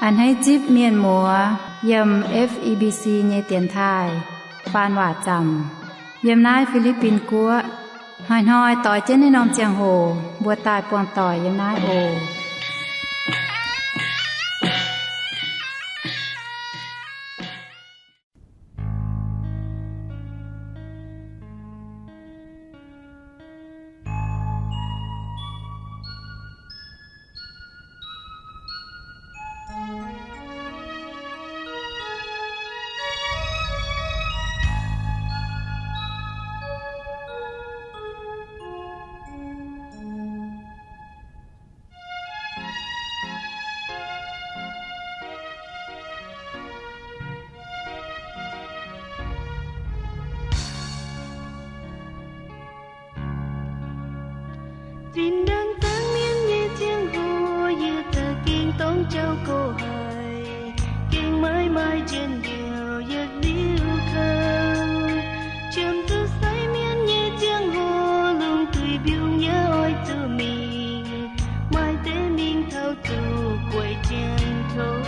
A'hneiv zipv mienh muoz yiem F E B C nyei dienx taaih faan waac zaamc yiem naaiv Fi^li^bin Guoqv. Hnoi-hnoi doix jienv naaiv norm ziangh hoc mbuo daaih buangh doic yiem naaiv oc. Zinh ndaangc zaangc mienh nyei ziangh hoc, yie za'gengh dorngx jauv go haic, gengh maiv maaih njien-youh yietc liuz kouv. Qiemx zuqc sai mienh nyei ziangh hoc, lungh duih mbiungc yie oix zuqc mingh, maaih deix mingh taux zuqc gueic jien-tov.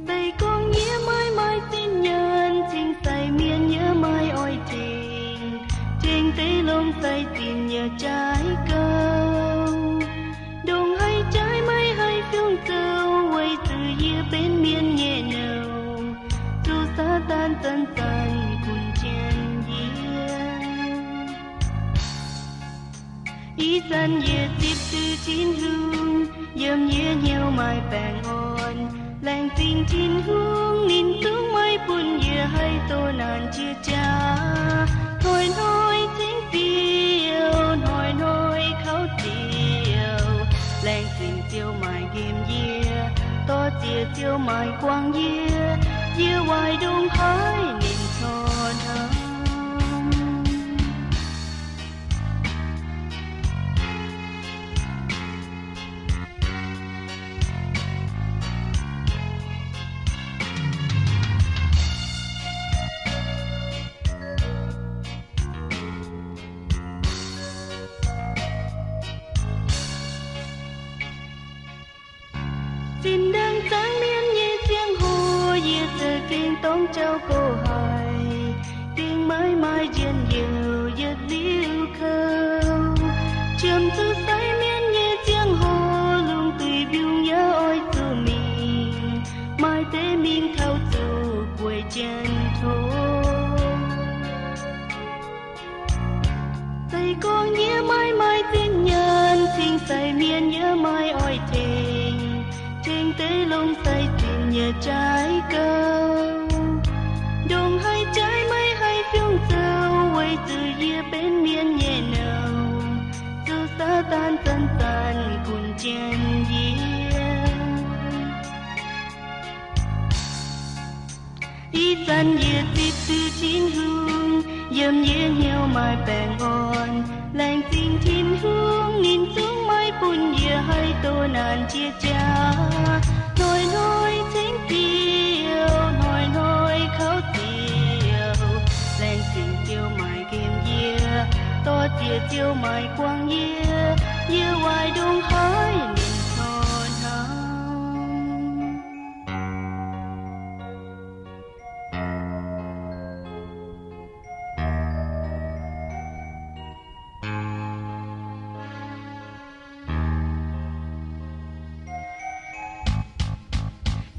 Se gorngv yie maiv maaih zinh nyaanh cingx sai mienh, yie maiv oix tengx, tengx deix longc sai zinh yaac jaaix gouv. Ndongc haaix jaaix maiv haih fiungc zoux, weic zuqc yie benx mienh nyei nouh, zuqc Saadaan zanc-zanc gunv jien yie. Ih zanc yie zipv duqv Tin-Hungh, yiem yie hnyouv maaih baengh orn. Laengz zingh Tin-Hungh, ninh zungv maiv bun yie haih doh naanc jiex jaax. Hnoi-hnoi cingx ziouc, hnoi-hnoi kouv ziouc. Laengz zingh Ziouv maaih nqemh yie, dorh ziex Ziouv maaih guangc yie. Yie waaic ndongc haaix ninh corc hnamv. Zinh ndaangc zaangc mienh nyei ziangh hoc, yie za'gengh dorngx jauv go haic, gengh maiv maaih njien-youh yietc liuz kouv. Qiemx zuqc sai mienh nyei ziangh hoc, lungh duih mbiungc yie oix zuqc mingh, maaih deix mingh taux zuqc gueic jien-tov. Se gorngv yie maiv maaih zinh nyaanh cingx sai mienh, yie maiv oix tengx, tengx deix longc sai zinh yaac jaaix gouv. Ndongc haaix jaaix maiv haih fiungc zoux, weic zuqc yie benx mienh nyei nouh, zuqc Saadaan zanc-zanc gunv jien yie. Ih zanc yie zipv duqv Tin-Hungh, yiem yie hnyouv maaih baengh orn. Laengz zingh Tin-Hungh, ninh zungv maiv bun yie haih doh naanc jiex jaax. Hnoi-hnoi cingx ziouc, hnoi-hnoi kouv ziouc. Laengz zingh Ziouv maaih nqemh yie, dorh ziex Ziouv maaih guangc yie. Yie waaic ndongc haaix ninh corc hnamv.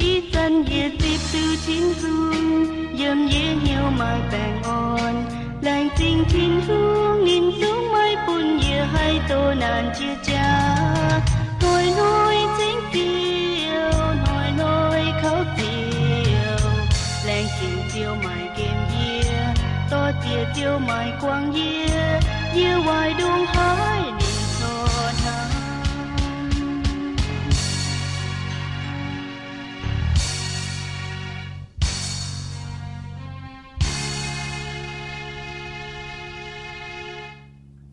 Ih zanc yie zipv duqv Tin-Hungh, yiem yie hnyouv maaih baengh orn. Laengz zingh Tin-Hungh, ninh zungv maiv bun yie haih doh naanc jiex jaax. Hnoi-hnoi cingx ziouc, hnoi-hnoi kouv ziouc. Laengz zingh Ziouv maaih nqemh yie, dorh ziex Ziouv maaih guangc yie. Yie waaic ndongc haaix ninh corc hnamv.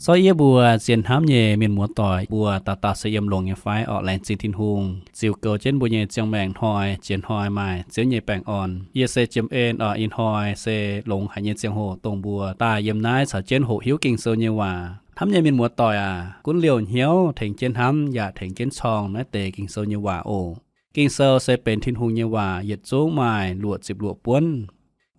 Zorqv yie mbuo sienx hnamv nyei mienh muoz-doic, mbuo dauh dauh se yiem longx nyei fai? Orqc, laengz zingh Tin-Hungh ziux goux jienv mbuo nyei ziangh maengc hnoi jiex hnoi maaih Ziouv nyei baengh orn. Yie se Jiem En. Orqc, ih hnoi se longx haic nyei ziangh hoc dongh mbuo daaih yiem naaiv caux jienv hoqc hiuv Ging-Sou nyei waac. Hnamv nyei mienh muoz-doic aac, gunv liouh hnyouv tengx jienv hnamv yaac tengx jienv corng naaiv deix Ging-Sou nyei waac oc. Ging-Sou se benx Tin-Hungh nyei waac, yietc zungv maaih luoqc ziepc luoqc buonv.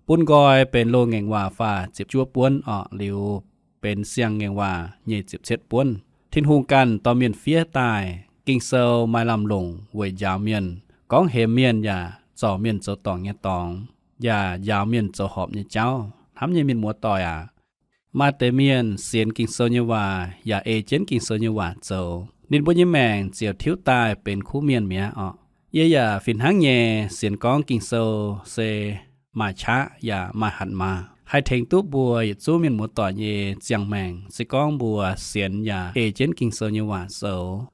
Bun nqoi benx loz-ngaengc waac faah ziepc juov buonv orqc, liuz benx siang-ngaengc waac nyic ziepc cietv buonv. Tin-Hungh ganh dorh mienh fiev daaih. Ging-Sou maaih lamh longc weic njaaux mienh, gorngv hemx mienh yaac zorc mienh zoux dorngc nyei dorngx, yaac njaaux mienh zoux horpc nyei jauv. Hnamv nyei mienh muoz-doic aac, maaih deix mienh sienx Ging-Sou nyei waac yaac ei jienv Ging-Sou nyei waac zoux, ninh mbuo nyei maengc ziouc tiuv daaih benx kuv mienh mi'aqv orqc. Yie yaac fih hnangv nyei sienx gorngv Ging-Sou se maaih qaqv yaac maaih hatc maaz, haih tengx duqv mbuo yietc zungv mienh muoz-doic nyei ziangh maengc, se gorngv mbuo sienx yaac ei jienv Ging-Sou nyei waac zoux.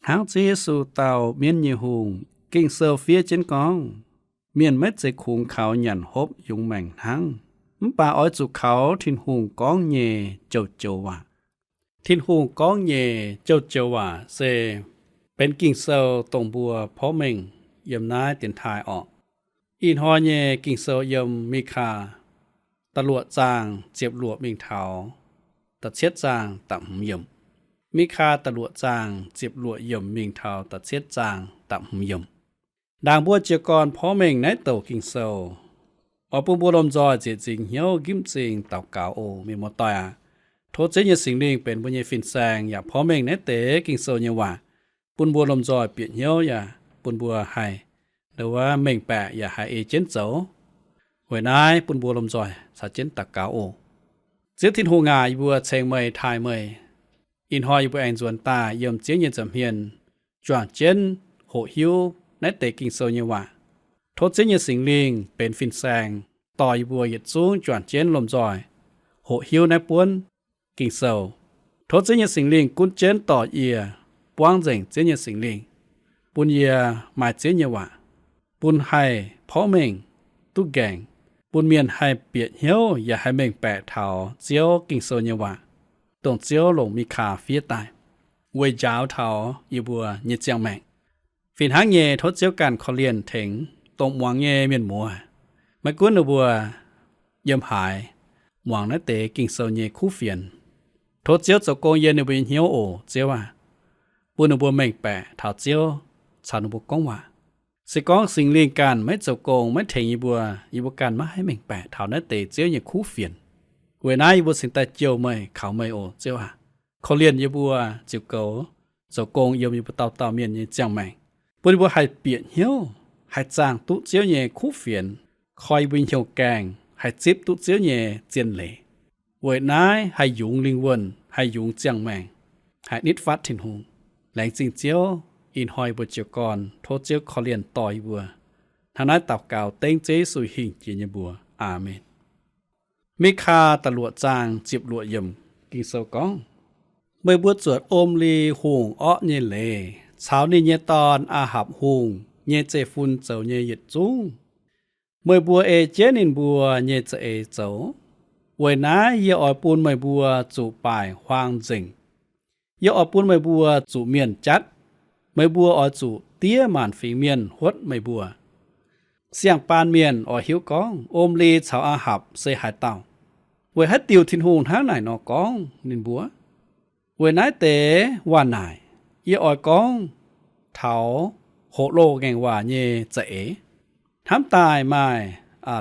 Hnangv Ziouv Yesu dauh mienv nyei hungh, Ging-Sou fiev jienv gorngv, mienh maiv zeiz kungx kaux nyanc hopv yungz maengc hnangv, mv baac oix zuqc kaux Tin-Hungh gorngv nyei joux-joux waac. Tin-Hungh gorngv nyei joux-joux waac se benx Ging-Sou dongh mbuo porv mengh yiem naaiv dienx taaih orqc. Ih hnoi nyei Ging-Sou yiem Mikaa da'luoqc zaang ziepc luoqc mingh taux da'cietv zaang da'hmz yiemc. Mikaa da'luoqc zaang ziepc luoqc yiemc mingh taux da'cietv zaang da'hmz yiemc. Ndaangc mbuo jiez gorn porv mengh naaiv douc Ging-Sou, oix bun mbuo lomh nzoih ziec nzingx hnyouv nqimv zingh daux gaux oc. Mienh muoz-doic aac, tov Ziouv nyei Singx Lingh benx mbuo nyei fin-saeng yaac porv mengh naaiv deix Ging-Sou nyei waac, bun mbuo lomh nzoih bieqc hnyouv yaac bun mbuo haih, nduov, mengh baeqc yaac haih ei jienv zoux. Weic naaiv bun mbuo lomh nzoih caux jienv daux gaux oc. Ziouv Tin-Hungh aac, yie mbuo ceng meih taaih meih. Ih hnoi yie mbuo aengx nzuonx daaih yiem Ziouv nyei nza'hmien juangc jienv hoqc hiuv naaiv deix Ging-Sou nyei waac. Tov Ziouv nyei Singx Lingh benx fin-saeng dorh yie mbuo yietc zungv juangc jienv lomh nzoih hoqc hiuv naaiv buonv Ging-Sou. Tov Ziouv nyei Singx Lingh gunv jienv dorh yie, buangv nzengc Ziouv nyei Singx Lingh, bun yie maaih Ziouv nyei waac, bun haih porv mengh, duqv nqaengc, bun mienh haih bieqc hnyouv yaac haih mengh baeqc taux Ziouv Ging-Sou nyei waac, dongh Ziouv longc Mikaa fiev daaih, weic njaaux taux yie mbuo nyei ziangh maengc. Fih hnangv nyei, tov Ziouv ganh korv-lienh tengx dongh muangx nyei mienh muoz, maiv gunv ninh mbuo yiem haaix, muangx naaiv deix Ging-Sou nyei kuv fienx. Tov Ziouv zoux gong yiem ninh mbuo nyei hnyouv oc, Ziouv aac, bun ninh mbuo mengh baeqc taux Ziouv caux ninh mbuo gorngv waac. Se gorngv Singx Lingh ganh maiv zoux gong, maiv tengx yie mbuo, yie mbuo ganh maiv haih mengh baeqc taux naaiv deix Ziouv nyei kuv fienx. Weic naaiv yie mbuo cingx daaih jouh meih, kaux meih oc, Ziouv aac. Korv-lienh yie mbuo ziux goux zoux gong yiem yie mbuo dauh dauh mienh nyei ziangh maengc, bun yie mbuo haih bieqc hnyouv, haih zaangh duqv Ziouv nyei kuv fienx, koi yie mbuo nyei hnyouv gaengh, haih zipv duqv Ziouv nyei zien leiz. Weic naaiv haih yungz lingh wuonh, haih yungz ziangh maengc, haih nitv fatv Tin-Hungh. Laengz zingh Ziouv, ih hnoi yie mbuo jiez gorn tov Ziouv korv-lienh dorh yie mbuo. Hnangv naaiv daux gaux dengv Ziouv Yesu hingh jiex nyei mbuox. Aamen. Mikaa da'luoqc zaang ziepc luoqc yiemc Ging-Sou gorngv, meih mbuo zuotc Omli Hungh orqv nyei leiz caux ninh nyei dorn, Aa^hapc Hungh, nyei zeiv-fun zoux nyei yietc zungv. Meih mbuo ei jienv ninh mbuo nyei za'eix zoux. Weic naaiv yie oix bun meih mbuo zuqc baaic huaang nzengc. Yie oix bun meih mbuo zuqc mienh jatv. Meih mbuo oix zuqc diev maanc fingx mienh huotv meih mbuo. Siang-baan mienh oix hiuv gorngv Omli caux Aa^hapc se haaix dauh, weic haaix diuc Tin-Hungh hnangv naaic nor gorngv ninh mbuo. Weic naaiv deix waac naaic, yie oix gorngv taux hoqc loz-ngaengc waac nyei za'eix. Hnamv daaih maaih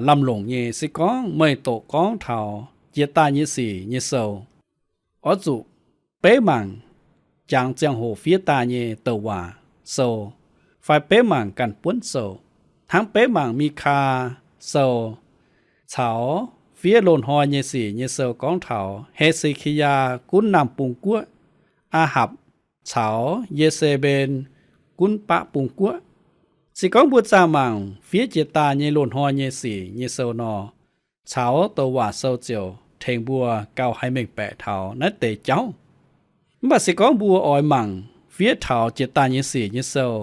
lamh longc nyei, se gorngv meih doqc gorngv taux jiex daaih nyei sic nyei sou, oix zuqc beiv mangc jangx ziangh hoc fiev daaih nyei douc waac sou, fai beiv mangc ganh buonv sou, hnangv beiv mangc Mikaa sou caux fiev loz-hnoi nyei sic nyei sou gorngv taux He^se^ki^yaa gunv Naamh Bung Guoqv, Aa^hapc caux Ye^se^mben gunv Baqv Bung Guoqv. Se gorngv mbuo zaah mangc fiev jiex daaih nyei loz-hnoi nyei sic nyei sou nor, caux douc waac sou ziouc tengx mbuo gauh haih mengh baeqc taux naaiv deix jauv. Mv baac se gorngv mbuo oix mangc fiev taux jiex daaih nyei sic nyei sou,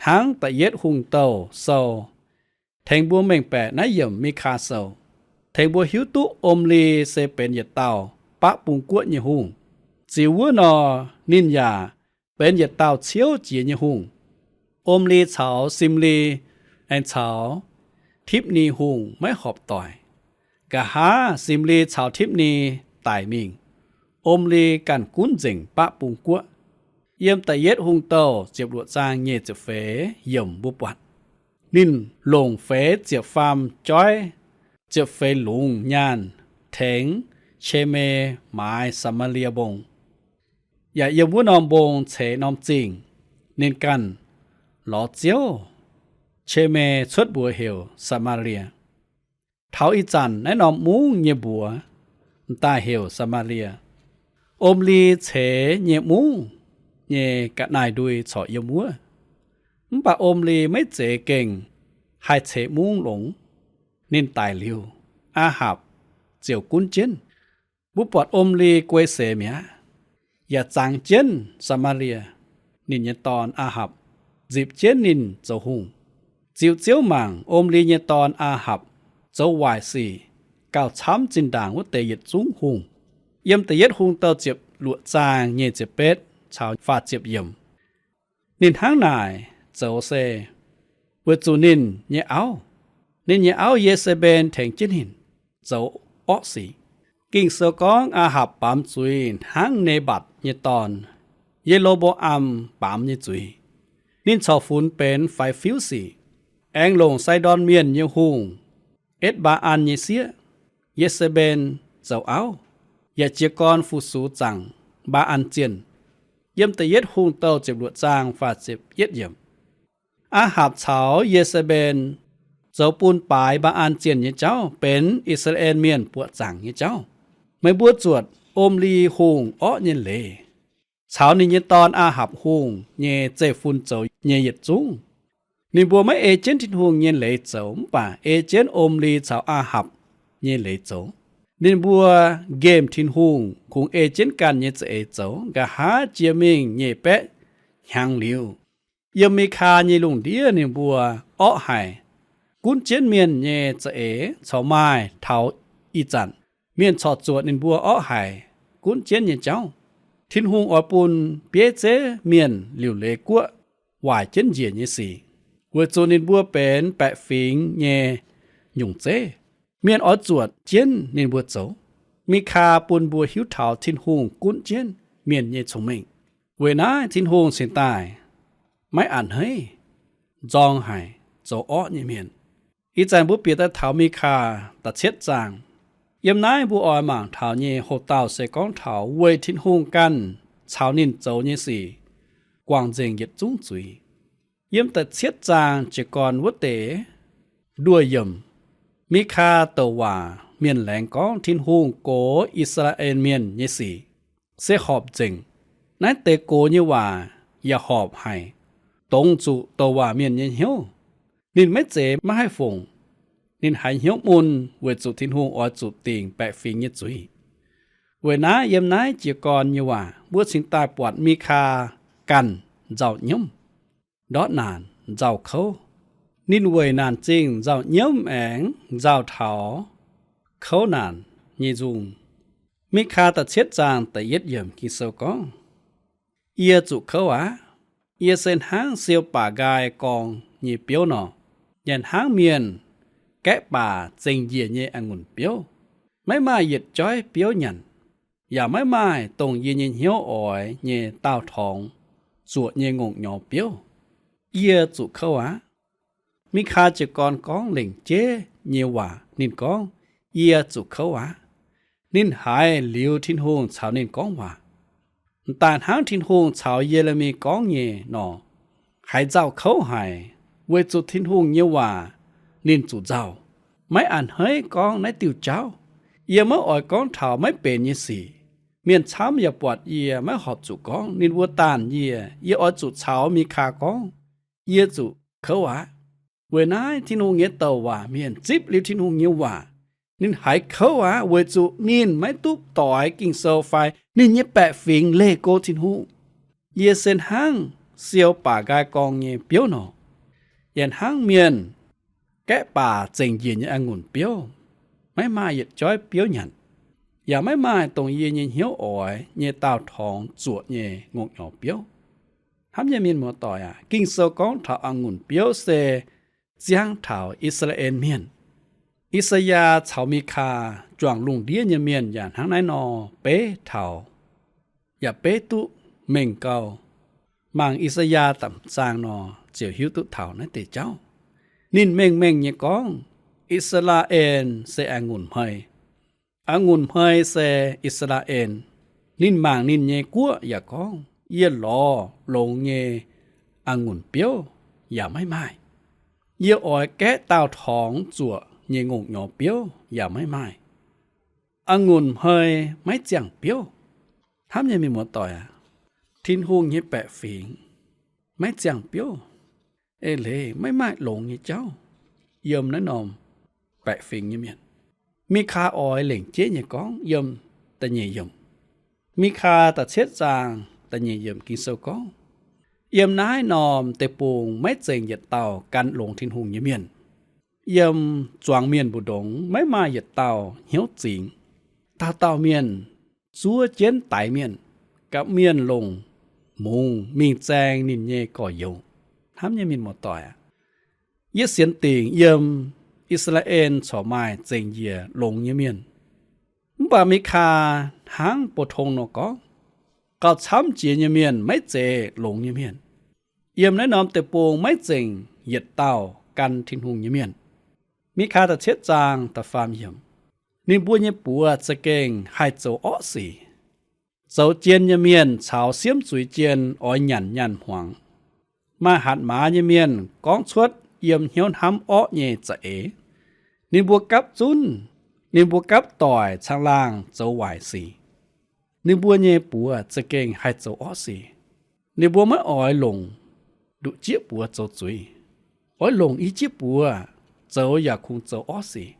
hnangv Da'yietv Hungh Douh sou, tengx mbuo mengh baeqc naaiv yiemc Mikaa sou, tengx mbuo hiuv duqv Omli se benx yietc dauh Baqv Bung Guoqv nyei hungh. Ziux wuov nor, ninh yaac benx yietc dauh ciouv jiex nyei hungh. Omli caux Simli aengx caux Tipv^ni Hungh maiv horpc doic. Nqa'haav Simli caux Tipv^ni daic mingh, Om^li ganh gunv nzengc baqv bung guoqv. Yiem da'yietv Hungh Douh ziepc luoqc zaang nyeic ziepc feix yiemc mbuo buatc, ninh longc feix ziepc faam joiv ziepc feix lungz nyaanh tengx Qeme maaiz Saa^maa^lie Mbong. Yaac yiem wuov norm mbong ceix norm zingh, ninh ganh lorz Ziouv, Qeme cuotv mbuox heuc Saa^maa^lie. Taux ih zanc naaiv norm mungv nyei mbuox m'daaih heuc Saa^maa^lie. Om^li ceix nyei mungv nyei ga'naaiv-ndui corc yiem wuov. Mv baac Om^li maiv zeiz gengh haih ceix mungv longx. Ninh daic liuz, Aa^hapc ziouc gunv jienv. Mbuo buatc Om^li guei seix mi'aqv, yaac zangx jienv Saa^maa^lie, ninh nyei dorn Aa^hapc, nzipc jienv ninh zoux hungh. Ziux Ziouv mangc, Om^li nyei dorn Aa^hapc zoux waaic sic gauh camv zinh ndaangc wuov deix yietc zungv hungh. Yiem da'yietv Hungh Douh ziepc luoqc zaang nyeic ziepc betv caux faah ziepc yiemc. Ninh hnangv naaic zoux se weic zuqc ninh nyei auv, ninh nyei auv Ye^se^mben tengx jienv ninh zoux orqv sic. Ging-Sou gorngv Aa^hapc baamz zuiz hnangv Nebatc nyei dorn, Ye^lo^mbo^am, baamz nyei zuiz. Ninh corc funx benx faix-fiuv sic, aengx longc Sai^ndorn Mienh nyei hungh, Etc^mbaa^an nyei sieqv, Ye^se^mben, zoux auv, yaac jiez gorn fu-sux zaangc Mbaa^an Zienh. Yiem da'yietv Hungh Douh ziepc luoqc zaang faah ziepc yietv yiemc. Aa^hapc caux Ye^se^mben zoux bun baaix Mbaa^an Zienh nyei jauv benx I^saa^laa^en Mienh buoqc zaangc nyei jauv. Meih mbuo zuotc Om^li Hungh orqv nyei leiz caux ninh nyei dorn Aa^hapc Hungh nyei zeiv-fun zoux nyei yietc zungv. Ninh mbuo maiv ei jienv Tin-Hungh nyei leiz zoux, mv baac ei jienv Om^li caux Aa^hapc nyei leiz zoux. Ninh mbuo nqemh Tin-Hungh kungx ei jienv ganh nyei za'eix zoux. Nqa'haav jiex mingh nyic baeqv hnyangx liuz, yiem Mikaa nyei lungh ndiev ninh mbuo orqv haic gunv jienv mienh nyei za'eix corc maaih taux ih zanc mienh corc zuotc ninh mbuo orqv haic gunv jienv nyei jauv. Tin-Hungh oix bun bieiv zeiv mienh liuc leiz guoqv waaic jienv njiec nyei sic, weic zuqc ninh mbuo benx baeqc fingx nyei nyungc zeiv. Mienh oix zuotc jienv ninh mbuo zoux. Mikaa bun mbuo hiuv taux Tin-Hungh gunv jienv mienh nyei cong-mengh. Weic naaiv Tin-Hungh cingx daaih maiv a'hneiv, nzorng haic zoux orqv nyei mienh. Ih zanc mbuo bieqc daaih taux Mikaa da'cietv zaang. Yiem naaiv mbuo oix mangc taux nyei houx-dauh se gorngv taux weic Tin-Hungh ganh caux ninh zoux nyei sic guangc nzengc yietc zungv zuiz. Yiem da'cietv zaang jiez gorn wuov deix nduoh yiemc, Mikaa douc waac mienh laengz gorngv Tin-Hungh gox I^saa^laa^en Mienh nyei sic se horpc nzengc. Naaiv deix gox nyei waac yaac horpc haic, dongz zuqc douc waac mienh nyei hnyouv. Ninh maiv zeiz maiv haih fongc. Ninh haiz hnyouv mun weic zuqc Tin-Hungh oix zuqc dingc baeqc fingx nyei zuiz. Weic naaiv yiem naaiv jiez gorn nyei waac mbuo cingx daaih buatc Mikaa ganh nzauh nyiemv, ndortv naanc, nzauh kouv. Ninh weic naanc zingh nzauh nyiemv aengx nzauh taux kouv naanc nyei nzung. Mikaa da'cietv zaang da'yietv yiemc Ging-Sou gorngv, Yie zuqc kouv aqv. Yie se hnangv siou baac nqaai gorng nyei biouv nor, yaac hnangv mienh gaeqv baac zengc njiec nyei a'ngunc biouv. Maiv maaih yietc joiv biouv nyanc, yaac maiv maaih dongh yie nyei hnyouv oix nyei daauh torngx zuoqc nyei ngongh nyorx biouv. Yie zuqc kouv aqv. Mikaa jiez gorn gorngv lengc jeiv nyei waac. Ninh gorngv, Yie zuqc kouv aqv. Ninh haiz liuz Tin-Hungh caux ninh gorngv waac, m'daaih hnangv Tin-Hungh caux Ye^le^mi gorngv nyei nor, haiz nzauh kouv haic. Weic zuqc Tin-Hungh nyei waac ninh zuqc nzauh. Maiv a'hneiv gorngv naaiv diuh jauv. Yie maiv oix gorngv taux maiv benx nyei sic. Mienh camv yaac buatc yie maiv horpc zuqc gorngv. Ninh mbuo daanh yie. Yie oix zuqc caux Mikaa gorngv, Yie zuqc kouv aqv. Weic naaiv Tin-Hungh nyei douc waac mienh zipv liuz Tin-Hungh nyei waac, ninh haiz kouv aqv, weic zuqc ninh maiv duqv doix Ging-Sou fai ninh nyei baeqc fingx leih go Tin-Hungh. Yie se hnangv siou baac nqaai gorng nyei biouv nor, yaac hnangv mienh gaeqv baac zengc njiec nyei a'ngunc biouv. Maiv maaih yietc joiv biouv nyanc, yaac maiv maaih dongh yie nyei hnyouv oix nyei daauh torngx zuoqc nyei ngongh nyorx biouv. Hnamv nyei mienh muoz-doic aac, Ging-Sou gorngv taux a'ngunc biouv se ziangh taux I^saa^laa^en Mienh. I^saa^yaa caux Mikaa juangc lungh ndiev nyei mienh yaac hnangv naaiv nor beiv taux yaac beiv duqv mengh gau. Mangc I^saa^yaa da'hmz zaang nor, ziouc hiuv duqv taux naaiv deix jauv. Ninh mengh mengh nyei gorngv, I^saa^laa^en se a'ngunc hmei. A'ngunc hmei se I^saa^laa^en. Ninh mangc ninh nyei guoqv yaac gorngv, yie lorz longx nyei a'ngunc biouv yaac maiv maaih. Yie oix gaeqv daauh torngx zuoqc nyei ngongh nyorx biouv yaac maiv maaih. A'ngunc hmei maiv ziangh biouv. Hnamv nyei mienh muoz-doic aac, Tin-Hungh nyei baeqc fingx maiv ziangh biouv. Eix leiz maiv maaih longx nyei jauv yiem naaiv norm baeqc fingx nyei mienh. Mikaa oix lengc jeiv nyei gorngv yiem da'nyeic yiemc. Mikaa da'cietv zaang da'nyeic yiemc Ging-Sou gorngv, yiem naaiv norm deic-bung maiv zengc yietc dauh gan longx Tin-Hungh nyei mienh. Yiem zuangx mienh mbu'ndongx maiv maaih yietc dauh hnyouv zingx. Dauh dauh mienh zuov jienv daix mienh, gapv mienh longc mungz mingh zaeng ninh nyei gorx-youz. Hnamv nyei mienh muoz-doic aac, yie sienx dingc yiem I^saa^laa^en corc maaih zengc njiec longx nyei mienh. Mv baac Mikaa hnangv bo tong nor gorngv, gauh camv jiex nyei mienh maiv zeiz longx nyei mienh. Yiem naaiv norm deic-bung maiv zengc yietc dauh gan Tin-Hungh nyei mienh. Mikaa da'cietv zaang da'faam yiemc, ninh mbuo nyei buoz za'gengh haih zoux orqv sic. Zoux jien nyei mienh caux siemv zuiz jien oix nyanc nyaanh hmuangx. Maaih hatc maaz nyei mienh gorngv cuotv yiem hnyouv hnamv orqv nyei za'eix. Ninh mbuo gapv zunv, ninh mbuo gapv doic caangh laangh zoux waaic sic. Ninh mbuo nyei buoz za'gengh haih zoux orqv sic. Ninh mbuo maiv oix longc nduqc jieqv buoz zoux zuiz. Oix longc i jieqv buoz zoux yaac kungx zoux orqv sic.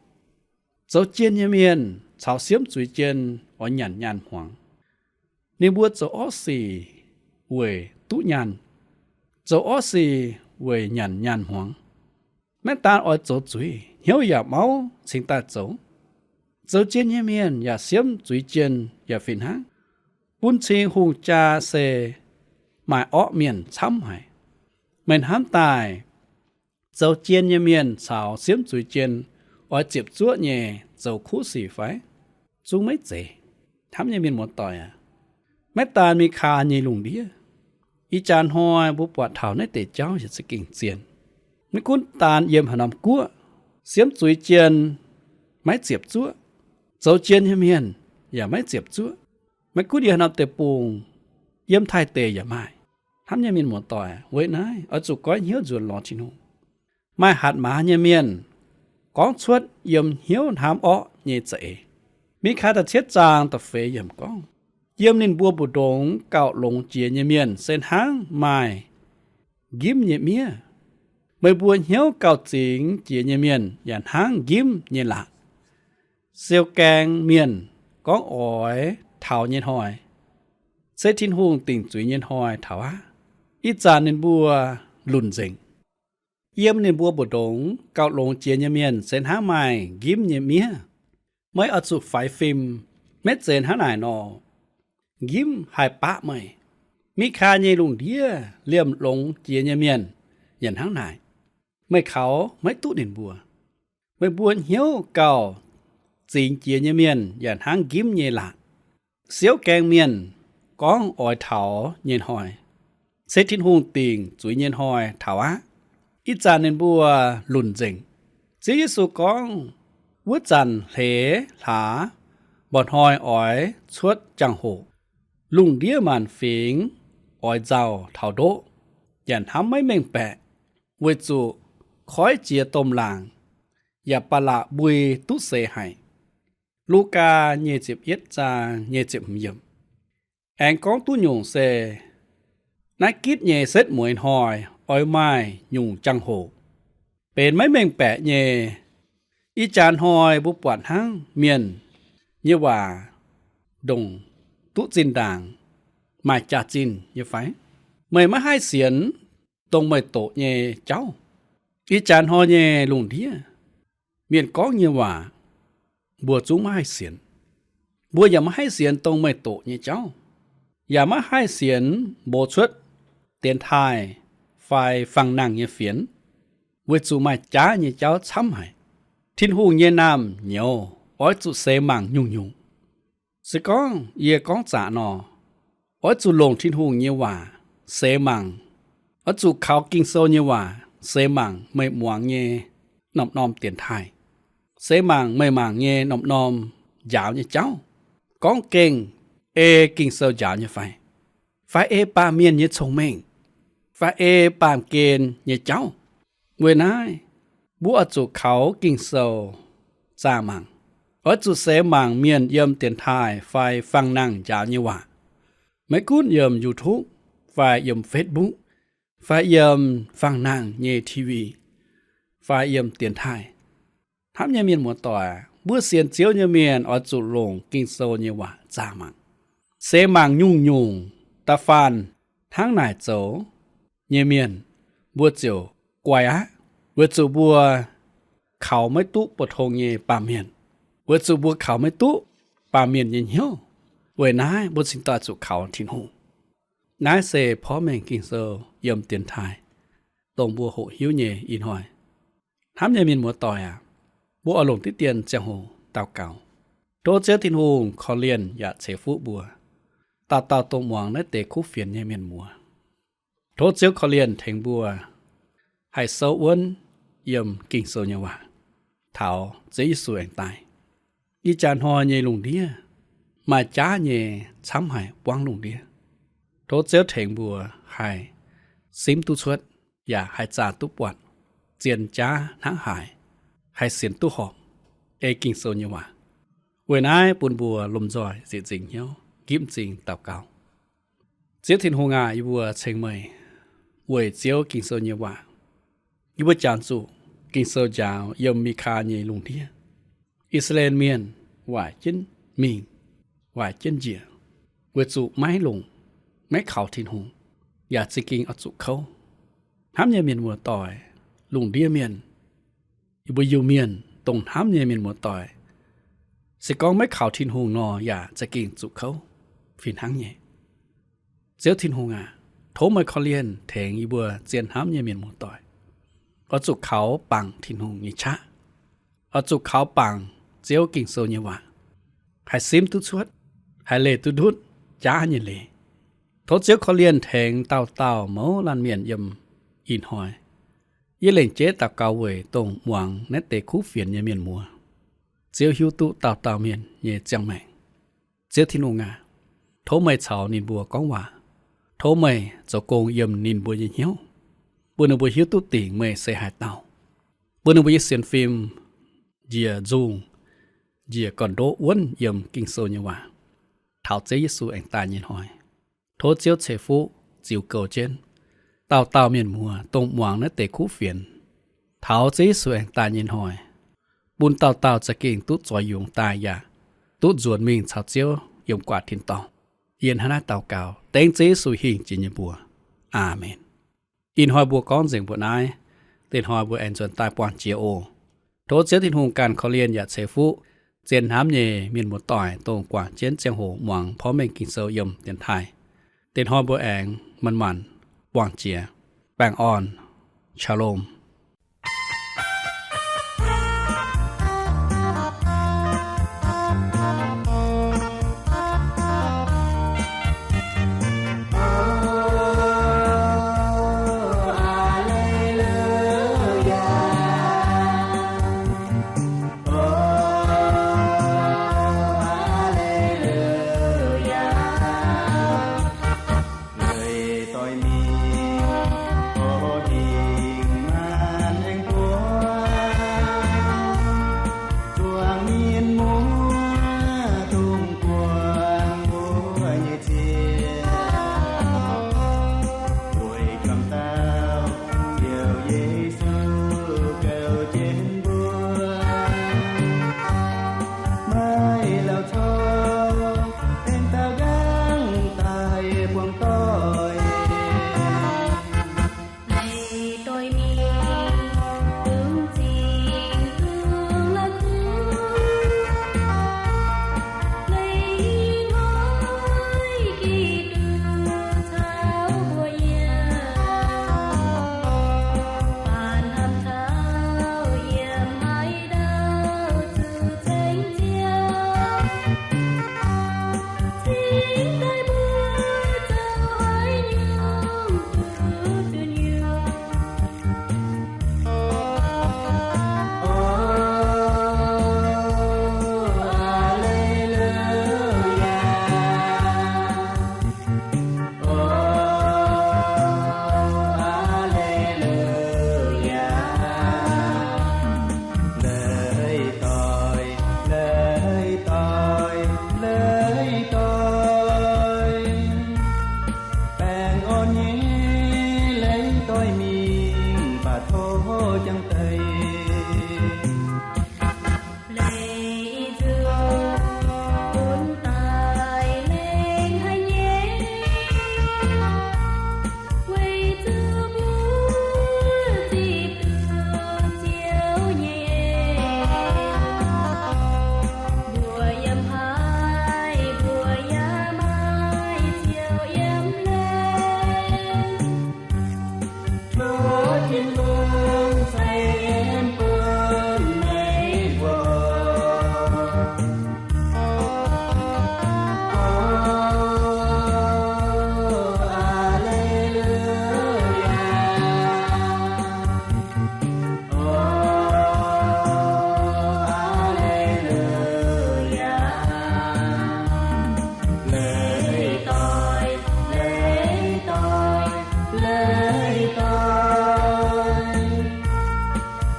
Zoux jien nyei mienh caux siemv zuiz jien oix nyanc nyaanh hmuangx. Ninh mbuo zoux orqv sic weic duqv nyaanh, zoux orqv sic weic nyanc nyaanh hmuangx. Maiv daan oix zoux zuiz, hnyouv yaac mauv cingx daaih zoux. Zoux jien nyei mienh yaac siemv zuiz jien yaac fih hnangv. Bun cing hungh jaa se maaih orqv mienh camv haic. Meih hnamv daaih, zoux jien nyei mienh caux siemv zuiz jien oix ziepc zuoqv nyei zoux kuv sic fai? Zungv maiv zeiz. Hnamv nyei mienh muoz-doic aac, maiv daan Mikaa nyei lungh ndiev, ih jaax hnoi mbuo buatc taux naaiv deix jauv yaac za'gengh zien. Maiv gunv daan yiem haaix norm guoqv, siemv zuiz jien maiv ziepc zuoqv, zoux jien nyei mienh yaac maiv ziepc zuoqv. Maiv gunv yiem haaix norm deic-bung, yiem Taiv deic yaac maaih. Hnamv nyei mienh muoz-doic, weic naaiv oix zuqc goiv hnyouv nzuonx lorz Tin-Hungh. Maaih hatc maaz nyei mienh gorngv cuotv yiem hnyouv hnamv orqv nyei za'eix. Mikaa da'cietv zaang da'feix yiemc gorngv, yiem ninh mbuo mbu'ndongx gauh longx jiex nyei mienh se hnangv maaih njimv nyei miev. Meih mbuo hnyouv gauh zingx jiex nyei mienh yaac hnangv njimv nyei laatc. Siou gaeng mienh gorngv oix taux nyei hnoi, se Tin-Hungh dingc zuiz nyei hnoi taux aqv. Ih zanc ninh mbuo lunc nzengc. Yiem ninh mbuo mbu'ndongx gauh longx jiex nyei mienh se hnangv maaih njimv nyei miev. Meih oix zuqc faix fim, maiv zeiz hnangv naaic nor, njimv haih baqv meih. Mikaa nyei lungh ndiev liemh longx jiex nyei mienh yaac hnangv naaic. Meih kaux maiv duqv ninh mbuo. Meih mbuo hnyouv gauh zingx jiex nyei mienh yaac hnangv njimv nyei laatc. Siouv gaeng mienh gorngv oix taux nyei hnoi, se Tin-Hungh dingc zuiz nyei hnoi taux aqv. Ih zanc ninh mbuo lunc nzengc. Ziouv Yesu gorngv, wuov zanc hleix hlaax mba'hnoi oix cuotv jangx-hoc. Lungh ndiev maanc fingx oix nzauh taux ndoqv, yaac hnamv maiv mengh baeqc, weic zuqc koiv jiex domh laangc, yaac ba'laqc mbui duqv seix haic. Lugaa nyic ziepc yietv zaang nyic ziepc hmz yiemc. Aengx gorngv duqv nyungc se, naaiv gitv nyei setv mueiz hnoi oix maaih nyungc jangx-hoc, benx maiv mengh baeqc nyei. Ih jaax hnoi mbuo buatc hnangv mienh nyei waac ndongc duqv zinh ndaangc maaih jaax-zinh nyei fai? Meih maiv haih sienx dongh meih doqc nyei jauv. Ih jaax hnoi nyei lungh ndiev, mienh gorngv nyei waac mbuo zungv maiv haih sienx. Mbuo yaac maiv haih sienx dongh meih doqc nyei jauv, yaac maiv haih sienx mbuox cuotv dienx taaih fai fangx nangh nyei fienx, weic zuqc maaih jaav nyei jauv camv haic. Tin-Hungh nyei naamh nyouz oix zuqc seix mangc nyungc-nyungc. Se gorngv yie gorngv zaqc nor, Oix zuqc longc Tin-Hungh nyei waac seix mangc. Oix zuqc kaux Ging-Sou nyei waac seix mangc meih muangx nyei norm-norm dienx taaih, seix mangc meih mangc nyei norm-norm njaaux nyei jauv, gorngv gengh ei Ging-Sou njaaux nyei fai, fai ei baamh mienh nyei cong-mengh, fai ei baamh gen nyei jauv. Weic naaiv, mbuo oix zuqc kaux Ging-Sou zaah mangc. Oix zuqc seix mangc mienh yiem dienx taaih fai fangx-nangh njaaux nyei waac. Maiv gunv yiem YouTube fai yiem Facebook, fai yiem fangx-nangh nyei T V, fai yiem dienx taaih. Hnamv nyei mienh muoz-doic, mbuo sienx Ziouv nyei mienh oix zuqc longc Ging-Sou nyei waac zaah mangc. Seix mangc nyungc-nyungc da'faanh hnangv naaic zoux nyei mienh, mbuo ziouc guai aqv, weic zuqc mbuo kaux maiv duqv pou-tong nyei baamh mienh, weic zuqc mbuo kaux maiv duqv baamh mienh nyei hnyouv. Weic naaiv mbuo cingx daaih zuqc kaux Tin-Hungh. Naaiv se porv mengh Ging-Sou yiem dienx taaih, dongh mbuo hoqc hiuv nyei ih hnoi. Hnamv nyei mienh muoz-doic aac, mbuo oix longc diqv dien ziangh hoc daux gaux, tov Ziouv Tin-Hungh korv-lienh yaac ceix fuqv mbuo dauh dauh dongh muangx naaiv deix kuv fienx nyei mienh muoz. Tov Ziouv korv-lienh tengx mbuo haih souv wuonv yiem Ging-Sou nyei waac taux Ziouv Yesu aengx daaih. Ih jaax hnoi nyei lungh ndiev maaih jaav nyei camv haic buangv lungh ndiev. Tov Ziouv tengx mbuo haih simv duqv cuotv, yaac haih zaah duqv buatc zien jaav hnangv haaix, haih sienx duqv horpc ei Ging-Sou nyei waac. Weic naaiv bun mbuo lomh nzoih ziqc nzingc hnyouv, gipv m'zing daux gaux. Ziouv Tin-Hungh aac, yie mbuo ceng meih weic Ziouv Ging-Sou nyei waac. Yie mbuo jangx zuqc Ging-Sou njaaux yiem Mikaa nyei lungh ndiev, I^saa^laa^en Mienh waaic jienv mingh, waaic jienv njiec, weic zuqc maiv longc, maiv kaux Tin-Hungh, yaac za'gengh oix zuqc kouv. Hnamv nyei mienh muoz-doic, lungh ndiev mienh, yie mbuo Iu-Mienh dongh hnamv nyei mienh muoz-doic, se gorngv maiv kaux Tin-Hungh nor yaac za'gengh zuqc kouv fih hnangv nyei. Ziouv Tin-Hungh aac, tov meih korv-lienh tengx yie mbuo zien hnamv nyei mienh muoz-doic, oix zuqc kaux bangc Tin-Hungh nyei qaqv, oix zuqc kaux bangc Ziouv Ging-Sou nyei waac, haih simv duqv cuotv, haih leih duqv ndutv jaav nyei leiz. Tov Ziouv korv-lienh tengx dauh dauh mouz laanh mienh yiem ih hnoi. Yie lengc jeiv daux gaux weic dongh muangx naaiv deix kuv fienx nyei mienh muoz. Ziouv hiuv duqv dauh dauh mienh nyei ziangh maengc. Ziouv Tin-Hungh aac, tov meih caux ninh mbuo gorngv waac. Tov meih zoux gong yiem ninh mbuo nyei hnyouv, bun ninh mbuo hiuv duqv dingc meih se haaix dauh, bun ninh mbuo nyei sienx fim njiec nzungh, njiec gorn-ndoqv wuonv yiem Ging-Sou nyei waac taux Ziouv Yesu aengx daaih nyei hnoi. Tov Ziouv ceix fuqv ziux goux jienv dauh dauh mienh muoz dongh muangx naaiv deix kuv fienx taux Ziouv Yesu aengx daaih nyei hnoi, bun dauh dauh za'gengh duqv zoix yungz daaih yaac duqv nzuonx mingh caux Ziouv yiem guaax tin-dorngh. Yie hnangv naaiv daux gaux dengv Ziouv Yesu hingh jiex nyei mbuox. Aamen. Ih hnoi mbuo gorngv nzengc mbuo naaiv. Da'hnoi mbuo aengx nzuonx daaih buangh jiex oc. Tov Ziouv Tin-Hungh ganh korv-lienh yaac ceix fuqv zien hnamv nyei mienh muoz-doic dongh guangc jienv ziangh hoc muangx porv mengh Ging-Sou yiem dienx taaih. Da'hnoi mbuo aengx manc-manc buangh jiex. Baengh orn. Shalom. jangv deix. Leiz nzunc bun daaih lengh haic nyei, weic zuqc mbuo zipv duqv Ziouv nyei. Mbuo yiem haaix, mbuo yaac maaih Ziouv yiem leiz. Tov Tin-Hungh ceix en bun meih mbuo. O, aleluya. O, aleluya. Leiz doic, leiz doic, leiz doic.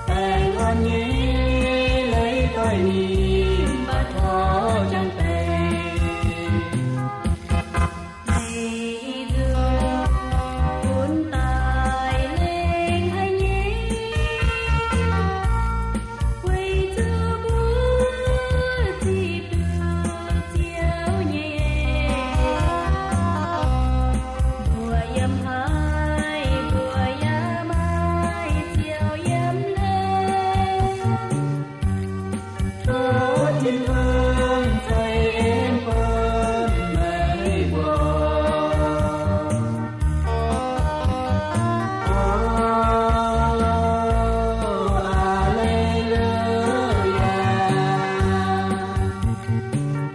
Baengh orn nyei leiz doic ninh mv baac tov jangv deix. Leiz nzunc bun daaih lengh haic nyei, weic zuqc mbuo zipv duqv Ziouv nyei. Mbuo yiem haaix, mbuo yaac maaih Ziouv yiem leiz. Tov Tin-Hungh ceix en bun meih mbuo. O, aleluya.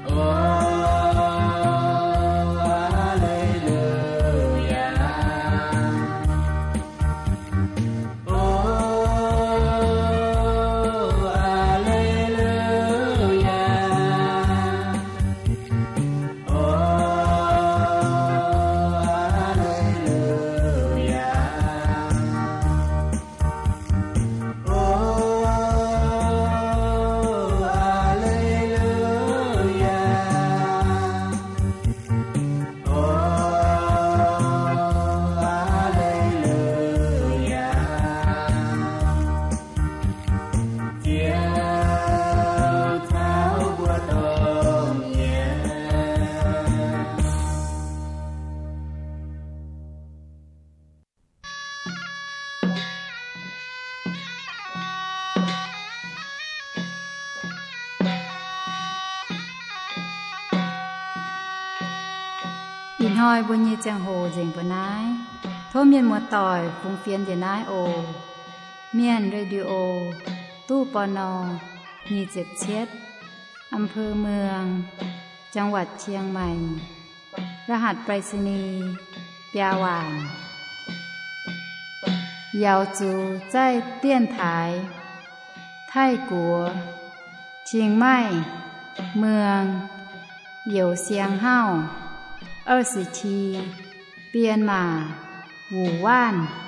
O, aleluya. O, aleluya. O, aleluya. O, aleluya. O, aleluya. Ziouv caux mbuo dongh yiem. Ih hnoi mbuo nyei ziangh hoc nzengc mbuo naaiv. Tov mienh muoz-doic fungx fienx njiec naaiv oc. Mienh Radio, ตู้ ปณ. nyic ziepc cietv, อำเภอเมือง จังหวัดเชียงใหม่ รหัสไปรษณีย์ biaa waanc. Yaux zuqc zaih 电台 Taiv-Guoqv เชียงใหม่ เมือง Youz Siang Hauv, 二十七 Bienh Maac, Wuoqc Waanv.